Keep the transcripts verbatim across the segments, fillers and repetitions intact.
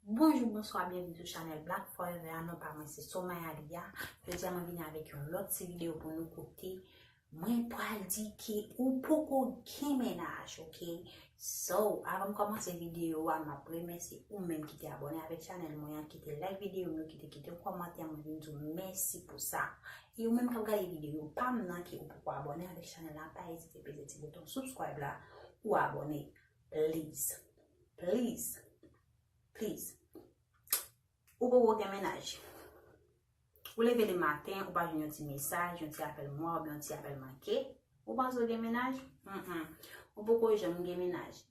Bonjou, bonswa, byenvini sou chanèl Black Forever a, non pa mwen se Somaya Lia. Jodi a mwen vini avèk yon lòt ti videyo pou nou kote mwen pral di ke ou poko gen mennaj, oke? So, avan m kòmanse videyo a, m ap remèsye ou menm ki te abòne avèk chanèl mwen an, ki te like videyo m yo, ki te kite yon kòmantè, mwen vin di w mèsi pou sa. E ou menm k ap gade videyo pa m nan, ke ou poko abòne avèk chanèl la, pa ezite peze ti bouton subscribe la, ou abòne, please. Please. Please. Ou poko gen mennaj. Ou leve le maten, ou pa jwenn yon ti mesaj, yon ti apèl mwa, oubyen yon ti apèl manke. Ou panse w gen mennaj? Mm-mm. Ou poko janm gen mennaj.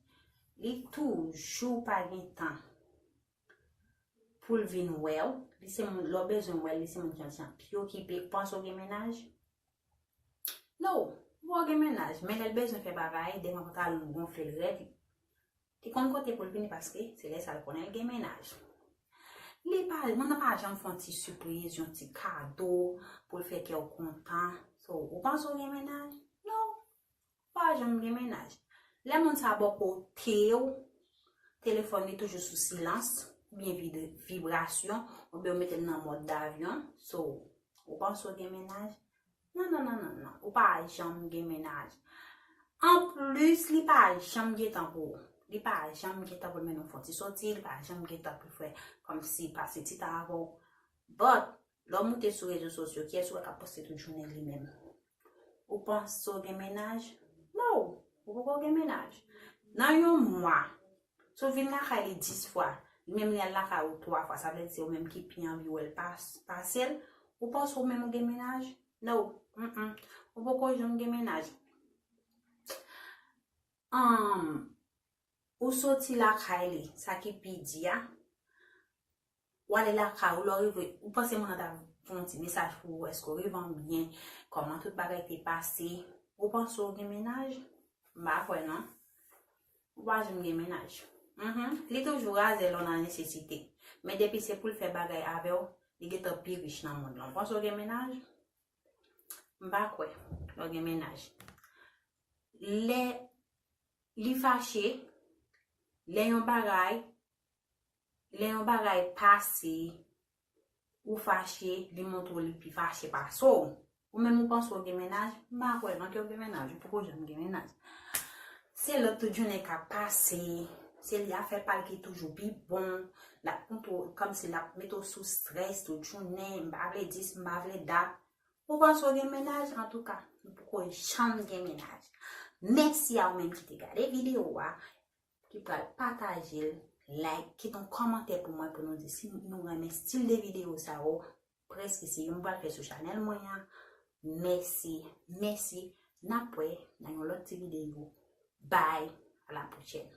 Li toujou pa gen tan pou l vin wè w. Li se moun, lè w bezwen wè l, li se moun ki anti okipe. Ou panse w gen mennaj? No, ou poko gen mennaj. Men lè l bezwen fè bagay, devan pantalon l gonfle l rèd, li konn kote pou l vini paske se lè sa l konnen l gen mennaj. Li pa, mwen pa janm fè yon ti sipriz, yon ti kado pou l fè kè w kontan. So, ou panse w gen mennaj? No, ou pa janm gen mennaj. Lè moun sa bò kote w, telefòn li toujou sou silans, oubyen vid-, vibrasyon, oubyen w mete l nan mòd davyon. So, ou panse w gen mennaj? Non, non, non, non, non. Ou pa janm gen mennaj. Anplis, li pa janm gen tan pou ou. Li pa janm gen tan pou l mennen w fè yon ti soti, li pa janm gen tan pou l fè kòmsi pase ti tan avè w. But, lè w moute sou rezo sosyo, kiyès ou wè k ap poste tout jounen li menm? Ou panse w gen mennaj? No, ou poko gen mennaj. Nan yon mwa, si w vin lakay li dis fwa, li menm li al lakay ou twa fwa, sa vle di se ou menm ki pi anvi wè l pas-, pase l, ou panse ou menm ou gen mennaj? No, mm-mm. Ou poko janm gen mennaj. Ann, ou soti lakay li, sa ki pi di a, w ale lakay ou, lè w rive, ou panse moun nan ta fè yon ti mesaj pou ou, èske w rive an byen, kòman tout bagay te pase, ou panse w gen mennaj? M pa kwè non. Ou pa janm gen mennaj. Mhm. Li toujou razè lè w nan nesesite. Men depi se pou l fè bagay avè w, li gentan pi rich nan mond lan. Ou panse w gen mennaj? M pa kwè w gen mennaj. Lè li fache, lè yon bagay, lè yon bagay pase, ou fache, li montre w li pi fache pase w. Ou menm ou panse w gen mennaj? M pa kwè non ke w gen mennaj, ou poko janm gen mennaj. Se lòt tout jounen k ap pase, se li afè pa l ki toujou pi bon, l ap kontwo-, kòmsi l ap mete w sou strès tout jounen, m pa vle dis, m pa vle dat. Ou panse w gen mennaj? Antouka, ou poko janm gen mennaj. Mèsi a ou menm ki te gade videyo a, ki pral pataje l, like, kite yon kòmantè pou mwen pou nou di si nou renmen stil de videyo sa yo. Prèske se yo m pral fè sou chanèl mwen an. Mèsi, mèsi. N ap wè nan yon lòt ti videyo. Bye, a la pwochèn.